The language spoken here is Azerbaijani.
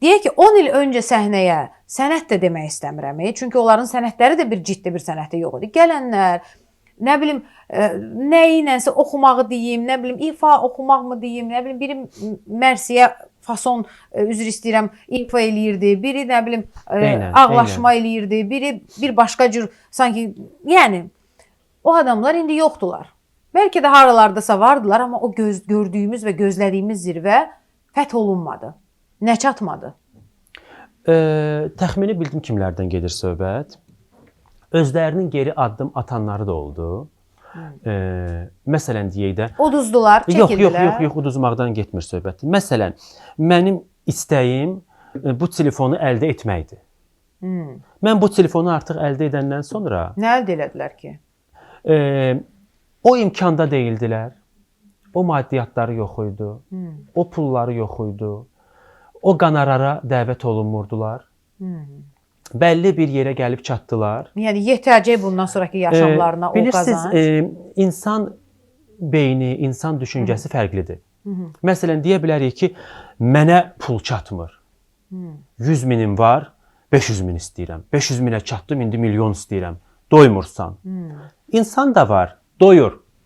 Deyək ki, 10 il öncə səhnəyə sənət də demək istəmirəm. Çünki onların sənətləri də bir ciddi bir sənəti yox idi. Gələnlər, nə bilim, nəyinənsə oxumağı deyim, nə bilim, ifa oxumaqmı deyim, nə bilim, biri mərsiyə fason, üzr istəyirəm, ifa eləyirdi, biri nə bilim, ağlaşma eləyirdi, biri bir başqa cür sanki, yəni o adamlar indi yoxdular. Bəlkə də haralardasa vardılar, amma o gördüyümüz və gözlədiyimiz zirvə fəth olunmadı. Nə çatmadı? Təxmini bildim kimlərdən gedir söhbət. Özlərinin geri addım atanları da oldu. Məsələn deyək də, Uduzdular, çəkildilər. Yox, yox, yox, yox, uduzmaqdan getmir söhbət. Məsələn, mənim istəyim bu telefonu əldə etməkdir. Mən bu telefonu artıq əldə edəndən sonra nə əldə elədilər ki? O imkanda deyildilər. O maddiyyatları yox idi. O pulları yox idi. O qonorara dəvət olunmurdular. Bəlli bir yerə gəlib çatdılar. Yəni yetəcək bundan sonrakı yaşamlarına o bilirsiniz, qazanc. İnsan beyni, insan düşüncəsi fərqlidir. Məsələn, deyə bilərik ki, mənə pul çatmır. 100 minim var, 500 min istəyirəm. 500 minə çatdım, indi milyon istəyirəm. Doymursan. İnsan da var, doyur.